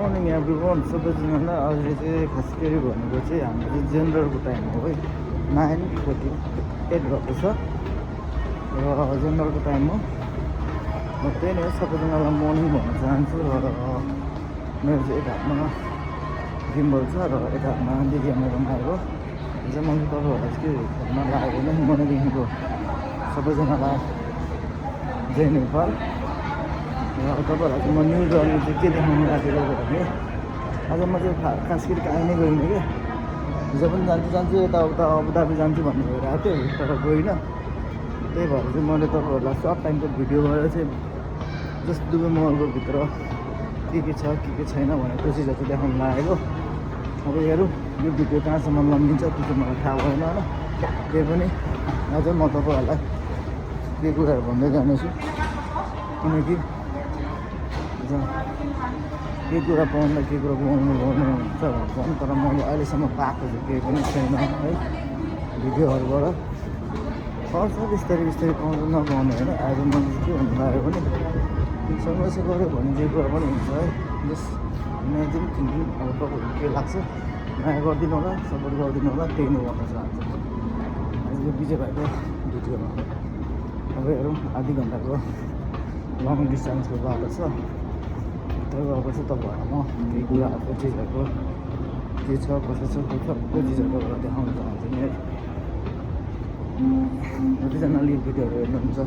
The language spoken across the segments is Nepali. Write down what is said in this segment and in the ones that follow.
मर्निङ एभ्रिवान सबैजनालाई अहिले चाहिँ खास गरी भनेको चाहिँ हाम्रो चाहिँ जेनरलको टाइम हो है 9:48 भएको छ र जेनरलको टाइम हो म त्यही नै सबैजनालाई मर्निङ भन्न चाहन्छु र मेरो चाहिँ एक हातमा गिम्बल छ र एक हातमा दिदी क्यामेरामा आएको चाहिँ मैले तपाईँहरूलाई चाहिँ के भन्न लागेको होइन मनैदेखिको सबैजनालाई जय नेपाल र तपाईँहरूलाई चाहिँ म न्यु जर्नी चाहिँ के देखाउनु लागेको भने आज म चाहिँ खास गरी कहीँ नै गइनँ क्या हिजो पनि जान्छु यताउता अबुधाबी जान्छु भन्ने भइरहेको थियो तर गइनँ त्यही भएर चाहिँ मैले तपाईँहरूलाई सर्ट टाइमको भिडियो गरेर चाहिँ जस्ट दुबई मलको भित्र के छ के छैन भनेर त्यो चिजहरू चाहिँ देखाउनु लागेको अब हेरौँ यो भिडियो कहाँसम्म लम्बिन्छ त्यो चाहिँ मलाई थाहा भएन होइन त्यही पनि अझै म तपाईँहरूलाई केही कुराहरू भन्दै जानेछु किनकि केही कुरा पाउँदा केही कुरा गर्नुहुन्छ भन्छन् तर मैले अहिलेसम्म पाएको चाहिँ केही पनि छैन है भिडियोहरूबाट पाउँछ बिस्तारै पाउँछ नपाउने होइन आज मैले के भन्नु लाग्यो भने सङ्घर्ष गऱ्यो भने जे कुरा पनि हुन्छ है जस्ट इमेजिन थिङ्किङ अब तपाईँहरू के लाग्छ माया गरिदिनु होला सपोर्ट गरिदिनु होला त्यही नै भन्न चाहन्छु आजको विजय भाइको भिडियोमा अब हेरौँ आधी घन्टाको लङ डिस्टेन्सको बाटो छ त्यो गएको चाहिँ तपाईँहरूलाई म केही कुराहरूको चिजहरूको के छ कसो छ त्यो चिजहरू तपाईँलाई देखाउन चाहन्छु नि है जतिजनाले यो भिडियोहरू हेर्नुहुन्छ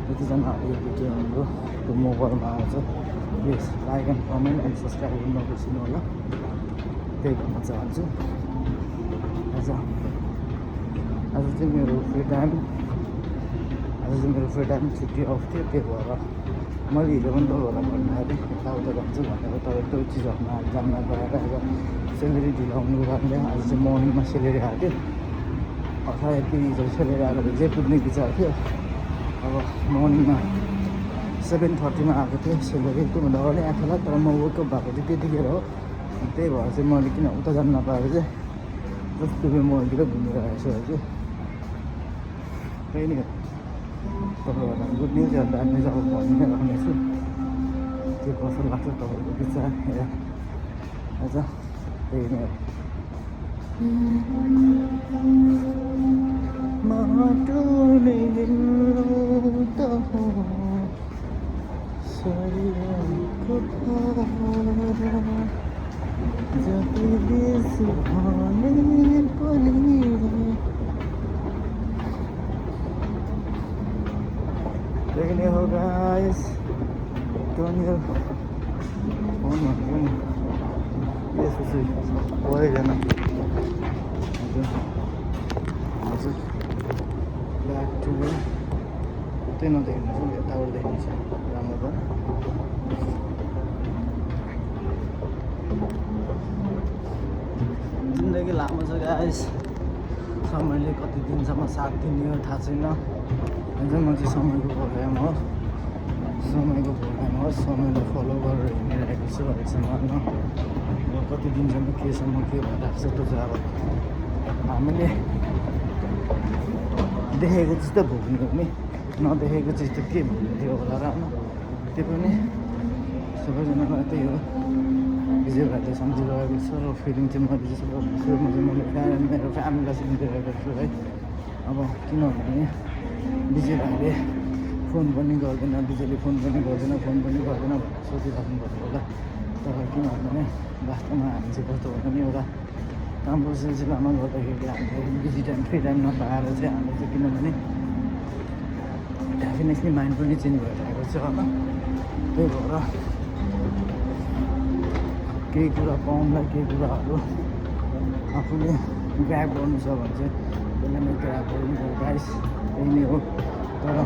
जतिजनाहरू यो भिडियो हाम्रो मोबाइलमा आउँछ please like and comment and subscribe गर्नु नबिर्सिनु होला त्यही भन्न चाहन्छु आज चाहिँ मेरो फ्री टाइम छुट्टी अफ थियो त्यही भएर मैले हिजो पनि तपाईँहरूलाई भन्दाखेरि यताउता जान्छु भनेर तर त्यो चिजहरूमा जान्न पाएर आज सेलेरी ढिलो आउनुको कारणले आज चाहिँ मर्निङमा सेलेरी आएको थियो अथवा यति हिजो सेलेरी आएको चाहिँ पुग्ने विचार थियो अब मर्निङमा 7:30मा आएको थियो सेलेरी त्योभन्दा अगाडि आएको होला तर म वर्कअप भएको चाहिँ त्यतिखेर हो त्यही भएर चाहिँ मैले किन उता जानु नपाएको चाहिँ जस्तो मतिर घुमेर आएको छु है त्यही नै हो तपाईँहरूलाई गुड न्युज या ब्याड न्युज अब भनि नै राख्नेछु के कसो लाग्छ तपाईँहरूको विचार आज त्यही नै हो माटोले त हो शरीरको भार जति बेसी भने पनि त्यही नै हो गाइस त्यो फोन भन्छु नि यसो चाहिँ भएन हजुर ब्याक टु त्यही नदेखिनुहोस् नि यताबाट देखिन्छ राम्रो भयो जिन्दगी लामो छ गाइस समयले कति दिनसम्म साथ दिने हो थाहा छैन अझै म चाहिँ समयको प्रोग्राम हो समयलाई फलो गरेर हिँडिरहेको छु अहिलेसम्म होइन अब कति दिनसम्म केसम्म के भइरहेको छ त्यो चाहिँ अब हामीले देखेको चिज त भोग्ने हो नि नदेखेको चिज त के भोग्ने थियो होला र होइन त्यो पनि सबैजनालाई त्यही हो विजय भाइले सम्झिरहेको छ र फिलिङ चाहिँ मैले जस्तो भन्छु मैले मेरो फ्यामिलीलाई सम्झिरहेको छु है अब किनभने विजय भाइले फोन पनि गर्दैन विजयले फोन पनि गर्दैन भनेर सोचिराख्नुभएको होला तर किनभने वास्तवमा हामी चाहिँ कस्तो भन्दा नि एउटा कामको सिलसिलामा गर्दाखेरि हामीले बिजी टाइम फ्री टाइम नपाएर चाहिँ हामीले चाहिँ किनभने ह्याप्पिनेसली माइन्ड पनि चेन्ज भइरहेको छ होइन त्यही भएर केही कुरा पाउँदा केही कुराहरू आफूले ग्राब गर्नु छ भने चाहिँ त्यसलाई नै ग्राब गर्नु गाइस त्यही नै हो तर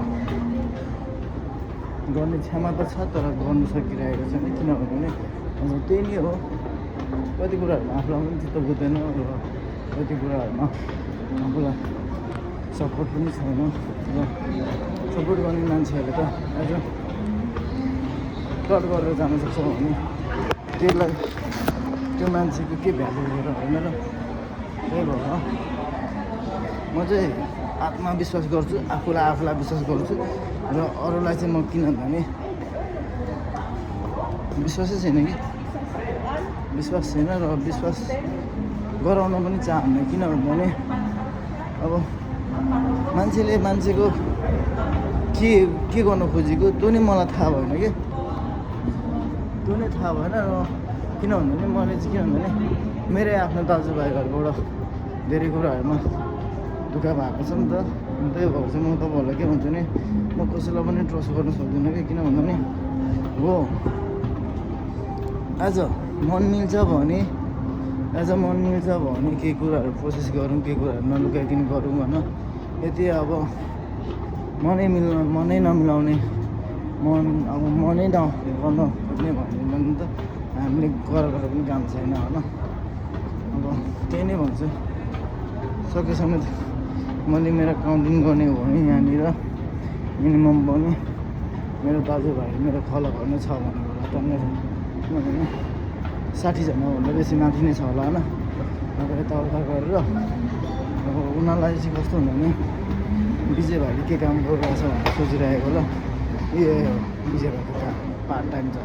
गर्ने क्षमता छ तर गर्नु सकिरहेको छैन किनभने अब त्यही नै हो कति कुराहरूमा आफूलाई पनि चित्त बुझ्दैन र कति कुराहरूमा आफूलाई सपोर्ट पनि छैन र सपोर्ट गर्ने मान्छेहरूले त आज कट गरेर जान सक्छ भने त्यसलाई त्यो मान्छेको के भ्यालु गरेर होइन र त्यही भएर म चाहिँ आत्मविश्वास गर्छु आफूलाई विश्वास गर्छु र अरूलाई चाहिँ म किन भने विश्वासै छैन कि विश्वास छैन र विश्वास गराउन पनि चाहन्न। किनभने अब मान्छेले मान्छेको के गर्नु खोजेको त्यो नै मलाई थाहा भएन कि त्यो नै थाहा भएन र किनभने मैले चाहिँ किनभने मेरै आफ्नो दाजुभाइहरूबाट धेरै कुराहरूमा दुःख भएको छ नि त। त्यही भएर चाहिँ म तपाईँहरूलाई के भन्छु नि, म कसैलाई पनि ट्रस्ट गर्न सक्दिनँ कि किनभने हो आज मन मिल्छ भने केही कुराहरू प्रोसेस गरौँ, केही कुराहरू नलुकाइकन गरौँ होइन। यति अब मनै नमिलाउने अब मनै नगर्न खोज्ने भन्ने नि त हामीले गरेर पनि काम छैन होइन। अब त्यही नै भन्छु, सकेसम्म मैले मेरो काउन्टिङ गर्ने हो भने यहाँनिर मिनिमम पनि मेरो दाजुभाइ मेरो खलकहरू नै छ भने होला टन्नै छ। किनभने 60जनाभन्दा बेसी माथि नै छ होला होइन। अब यताउता गरेर अब उनीहरूलाई चाहिँ कस्तो हुन्छ भने विजय भाइले के काम गरिरहेछ भनेर सोचिरहेको होला। विजय भाइको काम पार्ट टाइम छ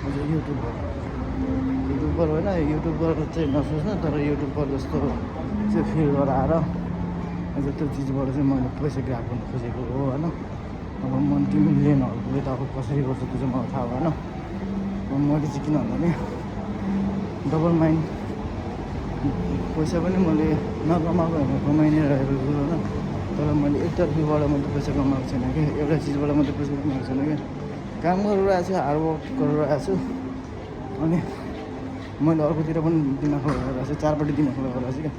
अझ युट्युबर होइन। युट्युबर चाहिँ नसोच्नु, तर युट्युबर जस्तो चाहिँ फिल गराएर अझ त्यो चिजबाट चाहिँ मैले पैसा ग्राफ गर्न खोजेको हो होइन। अब मन्थली मिलियनहरूले त अब कसरी गर्छ त्यो चाहिँ मलाई थाहा भएन। मैले चाहिँ किनभने डबल माइन्ड पैसा पनि मैले नकमाएको होइन, कमाइ नै रहेको छु होइन। तर मैले एकतर्फीबाट मात्रै पैसा कमाएको छैन कि, एउटा चिजबाट मात्रै पैसा कमाएको छैन कि। काम गरिरहेको छु, हार्डवर्क गरिरहेको छु अनि मैले अर्कोतिर पनि दिमाग लगाइरहेको छु, चारपट्टि दिमाग लगाइरहेको छु क्या।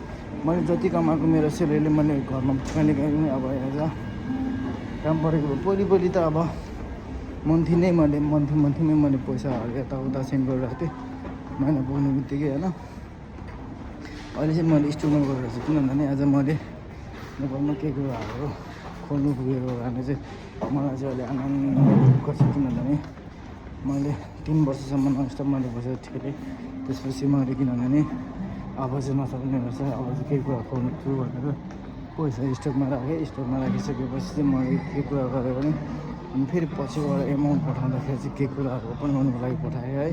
मैले जति कमाएको मेरो सेलेरीले मैले घरमा कहिले काहीँ अब हेर्छ काम परेको भयो। पहिले त अब मन्थलीमै मैले पैसाहरू यताउता सेन्ड गरिरहेको थिएँ महिना पुग्ने बित्तिकै होइन। अहिले चाहिँ मैले स्टुडेन्ट गरिरहेको छु किनभने आज मैले नेपालमा केही कुराहरू खोल्नु पुगेको कारण चाहिँ मलाई चाहिँ अहिले आनन्द गर्छ। किनभने मैले 3 वर्षसम्म ननस्टप मैले पैसा थिएँ, त्यसपछि मैले किनभने अब चाहिँ नसक्ने रहेछ, अब चाहिँ केही कुरा खोल्नु छु भनेर पैसा स्टकमा राखिसकेपछि चाहिँ मैले केही कुरा गरेँ भने अनि फेरि पछिबाट एमाउन्ट पठाउँदाखेरि चाहिँ केही कुराहरू ओपन गर्नुको लागि पठाएँ है।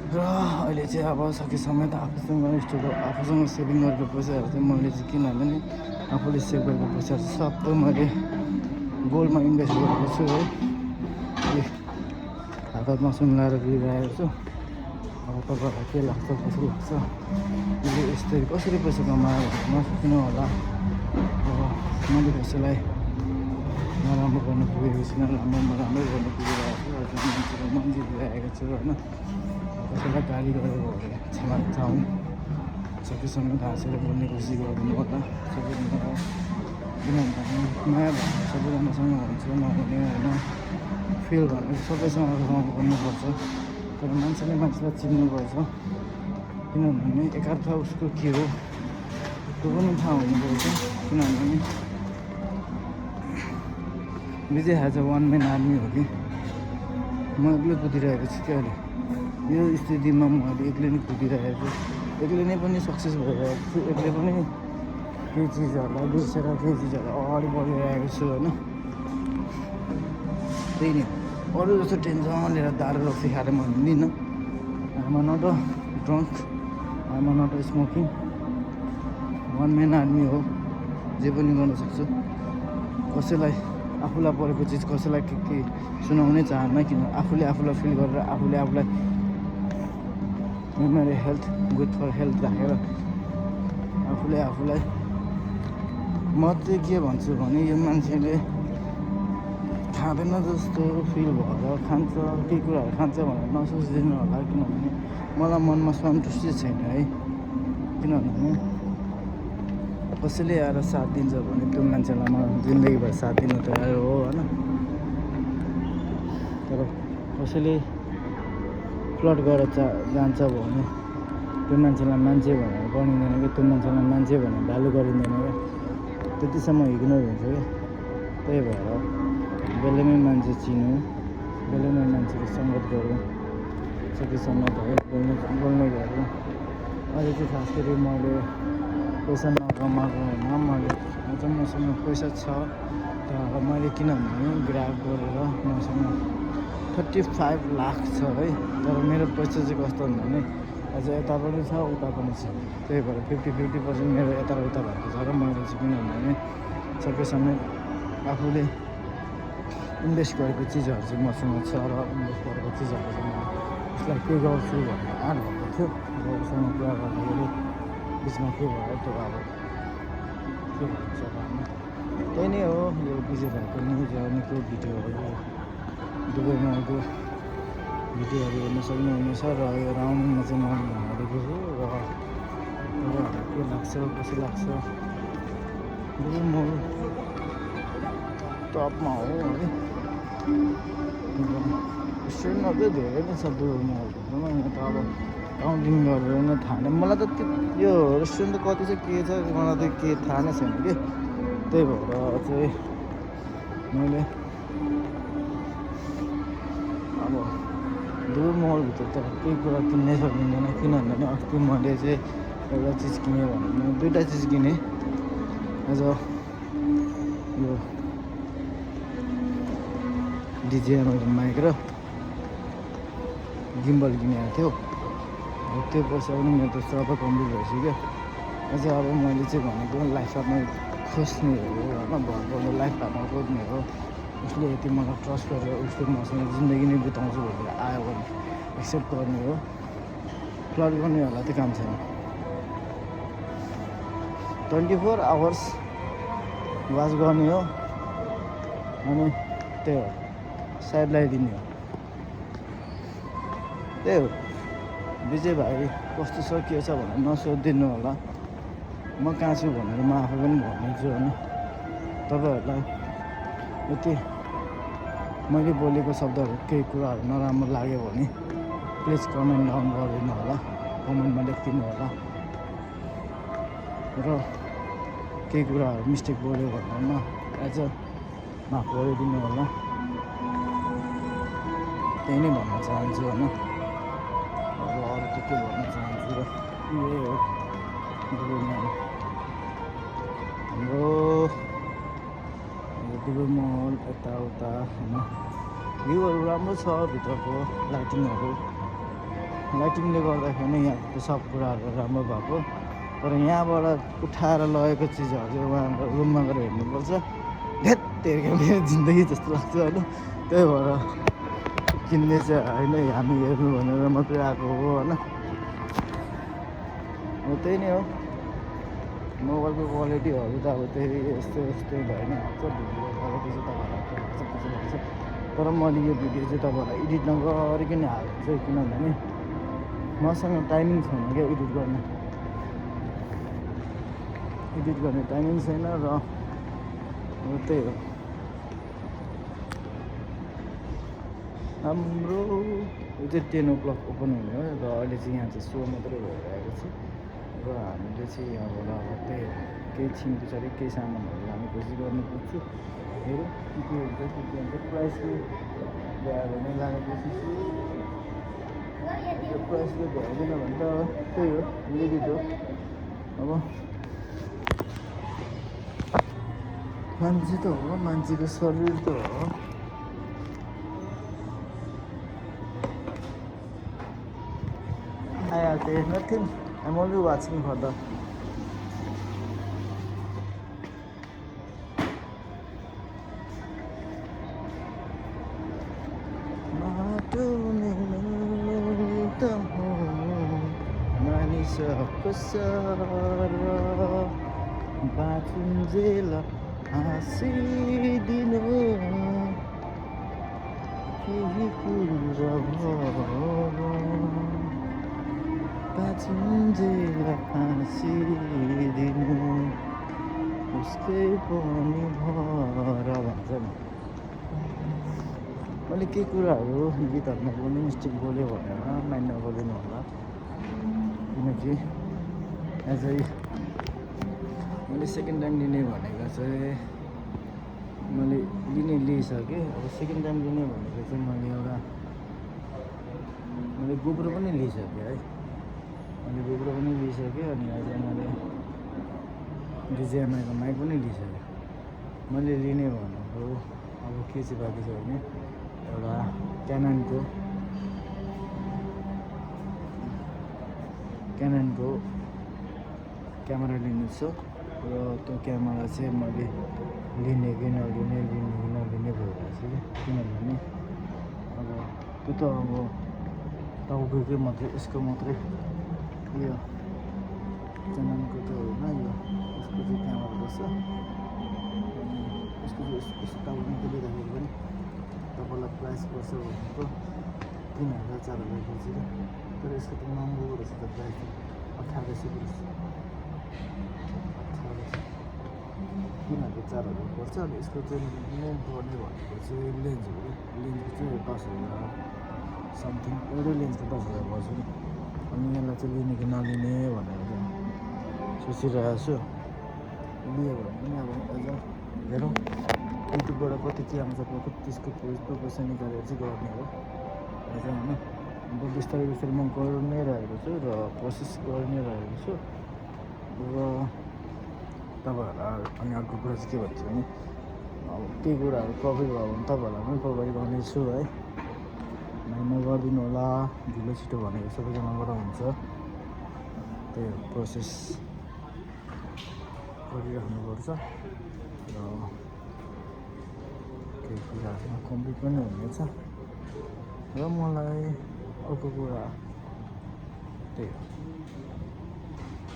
र अहिले चाहिँ अब सकेसम्म त आफूसँग सेभिङ गरेको पैसाहरू चाहिँ मैले चाहिँ किनभने आफूले सेभ गरेको पैसाहरू सबै मैले गोल्डमा इन्भेस्ट गरेको छु है। हातमा सुन लगाएर दिइरहेको छु। अब तपाईँहरूलाई के लाग्छ, कसो लाग्छ, यसले यस्तै कसरी पैसा कमायो भनेर नसोच्नु होला। अब मैले कसैलाई नराम्रो गर्नु पुगेको छैन, राम्रो गर्नु पुगिरहेको छु, मान्छेको मन जितिरहेको छु होइन। कसैलाई गाली गरेको भने क्षमा चाहौँ, सकेसम्म हाँसेर बोल्ने कोसिस गरिदिनु होला सबैजना। किनभने माया भन्नु सबैजनासँग हुन्छ नहुने होइन, फिल भन्नु सबैसँग गर्नुपर्छ। तर मान्छेले मान्छेलाई चिन्नुपर्छ, किनभने एकार्थ उसको के हो त्यो पनि थाहा हुनुपर्छ। किनभने विजय आज वान म्यान आर्मी हो कि म एक्लै कुदिरहेको छु क्या। अहिले यो स्थितिमा म अहिले एक्लै नै कुदिरहेको छु, एक्लै नै पनि सक्सेस भइरहेको छु, एक्लै पनि केही चिजहरूलाई बिर्सेर केही चिजहरू अगाडि बढिरहेको छु होइन। त्यही नै अरू जस्तो टेन्सन लिएर दारू रक्सी खाएर म हिँड्दिनँ। I'm not a drunk, I'm not a smoking. One man army हो, जे पनि गर्न सक्छु। कसैलाई आफूलाई परेको चिज कसैलाई के सुनाउनै चाहन्न, किन आफूलाई फिल गरेर आफूलाई मेरो हेल्थ गुड फर हेल्थ राखेर आफूलाई म चाहिँ के भन्छु भने यो मान्छेले खाँदैन जस्तो फिल भएर खान्छ, केही कुराहरू खान्छ भनेर नसोचिदिनु होला। किनभने मलाई मनमा सन्तुष्टि छैन है। किनभने कसैले आएर साथ दिन्छ भने त्यो मान्छेलाई म जिन्दगीभर साथ दिनु तयार हो होइन। तर कसैले फ्लड गरेर जान्छ भने त्यो मान्छेलाई मान्छे भनेर गनिँदैन कि, त्यो मान्छेलाई मान्छे भनेर भ्यालु गरिँदैन क्या, त्यतिसम्म इग्नोर हुन्छ क्या। त्यही भएर बेलैमै मान्छे चिन्नु, बेलैमै मान्छेको सङ्गत गरौँ, सकेसम्म भयो बोल्ने गरौँ। अहिले चाहिँ खास गरी मैले पैसा नकमाएको होइन, मैले अझ मसँग पैसा छ तर मैले किनभने ग्राफ गरेर मसँग 35 लाख छ है। तर मेरो पैसा चाहिँ कस्तो हुन्छ भने अझ यता पनि छ उता पनि छ, त्यही भएर 50-50% मेरो यता र उता भएको छ। र मैले चाहिँ किन भने सकेसम्म आफूले इन्भेस्ट गरेको चिजहरू चाहिँ मसँग छ र इन्भेस्ट गरेको चिजहरू चाहिँ म उसलाई पे गर्छु भन्ने आँट भएको थियो। र उसँग कुरा गर्दाखेरि बिचमा के भयो त्यो अब के भन्छ त्यही नै हो। यो विजय भएको न्युज निकै भिडियोहरू दुबईमा आएको भिडियोहरू हेर्न सक्नुहुनेछ। र यो राउन्डमा चाहिँ म हालेको छु र के लाग्छ कसो लाग्छ दुबई मल टपमा हो है। रेस्टुरेन्टहरू चाहिँ धेरै नै छ दुबई मलहरूमा। यहाँ त अब काउन्टिङ गरेर नै थाहा नै, मलाई त यो रेस्टुरेन्ट त कति चाहिँ के छ मलाई त के थाहा नै छैन कि। त्यही भएर चाहिँ मैले अब दुबई मलभित्र त केही कुरा किन्नै सकिँदैन, किनभने अस्ति मैले चाहिँ एउटा चिज किनेँ भने म दुईवटा चिज किनेँ। अझ यो डिजिएमआईको माइक र गिम्बल किनेको थियो। त्यो पैसा पनि मेरो त सबै कम्प्लिट भइसक्यो। अझ अब मैले चाहिँ भनेको लाइफ पार्टनर खोज्ने हो होइन, भर्खर लाइफ पार्टनर खोज्ने हो। उसले यति मलाई ट्रस्ट गरेर उसले मसँग जिन्दगी नै बिताउँछु भनेर आयो भने एक्सेप्ट गर्ने हो। फ्लड गर्नेहरूलाई चाहिँ काम छैन। 24 आवर्स वाच गर्ने हो अनि त्यही हो साइड लगाइदिने हो। त्यही हो विजय भाइ कस्तो छ के छ भनेर नसोधिदिनु होला। म कहाँ छु भनेर म आफै पनि भनिदिन्छु होइन। तपाईँहरूलाई यति मैले बोलेको शब्दहरू केही कुराहरू नराम्रो लाग्यो भने प्लिज कमेन्ट डाउन गरिदिनु होला, कमेन्टमा लेखिदिनु होला। र केही कुराहरू मिस्टेक बोल्यो भनेमा एज अ माफ गरिदिनु होला। त्यही नै भन्न चाहन्छु होइन। अब अरू त के भन्न चाहन्छु र यही हो दुबईमा हाम्रो दुबई मल यताउता होइन। भ्यूहरू राम्रो छ भित्रको, लाइटिङले गर्दाखेरि नै यहाँको सब कुराहरू राम्रो भएको। तर यहाँबाट उठाएर लगेको चिजहरू चाहिँ उहाँको रुममा गएर हेर्नुपर्छ। धेत्तेरिका मेरो जिन्दगी जस्तो लाग्छ होइन। त्यही भएर किन्ने चाहिँ होइन, हामी हेर्नु भनेर मात्रै आएको हो होइन। त्यही नै हो। मोबाइलको क्वालिटीहरू त अब त्यही यस्तै भयो नि हुन्छ। भिडियो क्वालिटी चाहिँ तपाईँहरूलाई के लाग्छ। तर मैले यो भिडियो चाहिँ तपाईँहरूलाई एडिट नगरिकन हालेको चाहिँ किनभने मसँग टाइमिङ छैन क्या एडिट गर्ने टाइमिङ छैन। र त्यही हो हाम्रो यो चाहिँ 10 o'clock ओपन हुने हो। र अहिले चाहिँ यहाँ चाहिँ सो मात्रै भइरहेको छ। र हामीले चाहिँ यहाँबाट अब त्यही केही छिन पछाडि केही सामानहरू लाने कोसिस गर्नुपर्छ। हेरौँ के हुन्छ प्राइसले भ्यायो भने लाने कोसिस। प्राइसले भ्याउँदैन भने त त्यही हो लिमिट हो। अब मान्छे त हो, मान्छेको शरीर त हो। There's nothing. I'm only watching for the. उसकै पनि भर भन्छ नि। मैले केही कुराहरू गीतहरूमा पनि मिस्टेक बोल्यो भनेर माइन्ड नगरिदिनु होला। किनकि एज अ मैले सेकेन्ड टाइम लिने भनेको चाहिँ मैले लिइसकेँ। अब सेकेन्ड टाइम लिने भनेको चाहिँ मैले गोप्रो पनि लिइसकेँ है। मैले गोप्रो पनि लिइसकेँ अनि अझ मैले डिजिएमआईको माइक पनि लिइसकेँ। मैले लिने भनेको अब के चाहिँ बाँकी छ भने एउटा क्याननको क्यामेरा लिनु छ र त्यो क्यामेरा चाहिँ मैले लिने कि नलिने भइरहेको छु कि किनभने अब त्यो त अब टाउकोकै मात्रै यसको मात्रै यो क्याननको त होइन यो यसको चाहिँ क्यामेरा रहेछ यसको चाहिँ यस्तो टाउकोमा लिँदाखेरि पनि तपाईँलाई प्राइस पर्छ भनेको 3,000-4,000 पर्छ कि तर यसको त महँगो रहेछ त प्राइस 1,800 रहेछ 3,000-4,000 पर्छ अनि यसको चाहिँ मेन पर्ने भनेको चाहिँ लेन्स हो कि लेन्सको चाहिँ 10,000 समथिङ एउटै लेन्सको 10,000 पर्छ नि अनि यसलाई चाहिँ लिने कि नलिने भनेर चाहिँ सोचिरहेको छु लियो भने पनि अब अझ हेरौँ युट्युबबाट कति के आउँछ कति त्यसको पैसा निकालेर चाहिँ गर्ने हो अझ होइन अब बिस्तारै म गरि नै रहेको छु र प्रोसेस गरि नै रहेको छु र तपाईँहरूलाई अनि अर्को कुरा चाहिँ के भन्छ भने अब केही कुराहरू कभर भयो भने तपाईँहरूलाई पनि प्रोभाइड गर्नेछु है नगरिदिनु होला ढिलो छिटो भनेको सबैजनाबाट हुन्छ त्यही प्रोसेस गरिराख्नुपर्छ र केही कुराहरूमा कम्प्लिट पनि हुनेछ र मलाई अर्को कुरा त्यही हो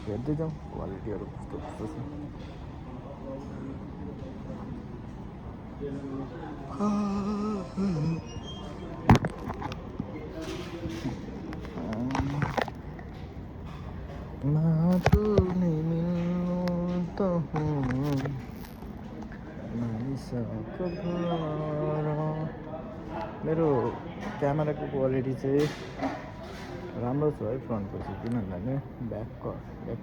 हेर्दै जाउँ क्वालिटीहरू कस्तो कस्तो छ मेरो क्यामेराको क्वालिटी चाहिँ राम्रो छ है फ्रन्टको चाहिँ किनभने ब्याक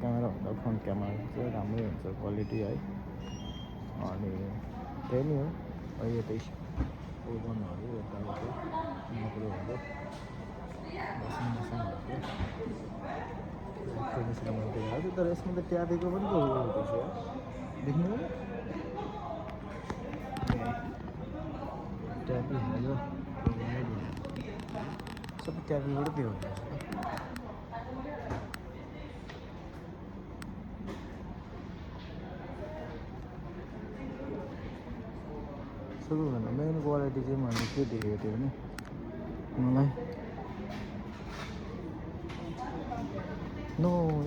क्यामेरा भन्दा फ्रन्ट क्यामेरा चाहिँ राम्रै हुन्छ क्वालिटी है अनि त्यही नै हो अहिले त ओभनहरू यताउता नकुरोहरू तर यसमा त ट्याबेको पनि रहेछ देख्नु ट्याबी हाल्यो सबै ट्याबीबाट के हुन्छ सबैभन्दा मेन क्वालिटी चाहिँ मैले के देखेको थिएँ भने मलाई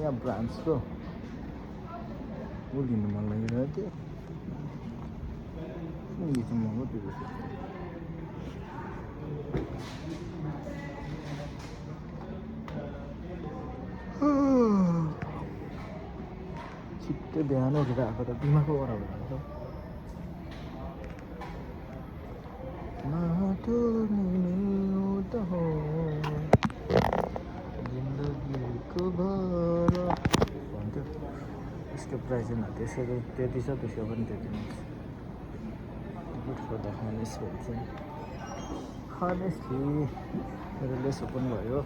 यहाँ ब्रान्ड्सको ऊ लिनु मन लागिरहेको थियो यो चाहिँ महँगो दिएको छिट्टै बिहान उठेर आएको त दिमागको गरा भन्छ जिन्दगीको भर भन्थ्यो यसको प्राइस होइन त्यसको त्यति छ त्यसको पनि त्यति नै छ गुड फर द हनेस्ट भन्छ हनेस्टली मेरो लेस ओपन भयो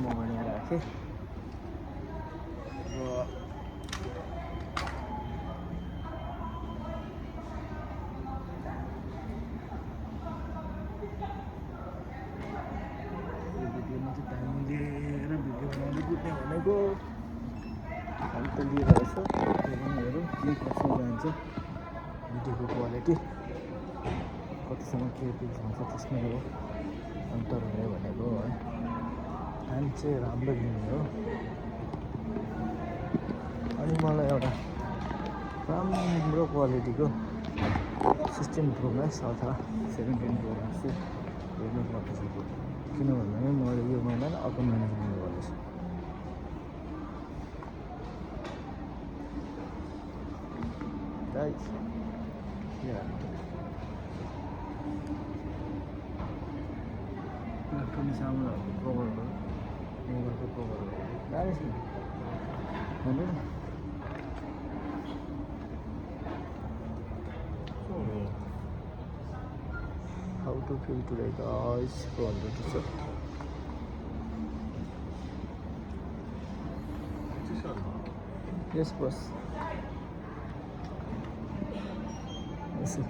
म यहाँ राखेँ र भिडियोमा चाहिँ टाइम लिएर भिडियो बनाउनु बुझ्ने भनेको अन्त लिइरहेछ त्यो पनि हेरौँ के कसो जान्छ भिडियोको क्वालिटी कतिसम्म के देखाउँछ त्यसमै हो अन्तर हुने भनेको है टाइम चाहिँ राम्रो लिने हो अनि मलाई एउटा राम्रो क्वालिटीको 16 प्रो म्याक्स अथवा 17 प्रो म्याक्स चाहिँ हेर्नु पर्छ किनभने मैले यो महिना अर्को महिना किन्नु पर्दैछ guys इलेक्ट्रोनिक सामानहरूको कभरहरू मोबाइलको कभरहरू गाह्रो छ भन्नु how to feel today guys from the t-shirt yes boss yes sir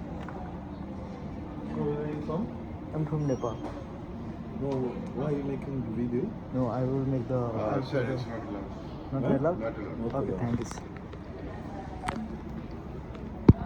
Where are you from? I'm from Nepal. No, why are you making the video? No, I will make the. Sorry, it's not allowed. Not Huh? allowed? Not allowed. Okay, thank you.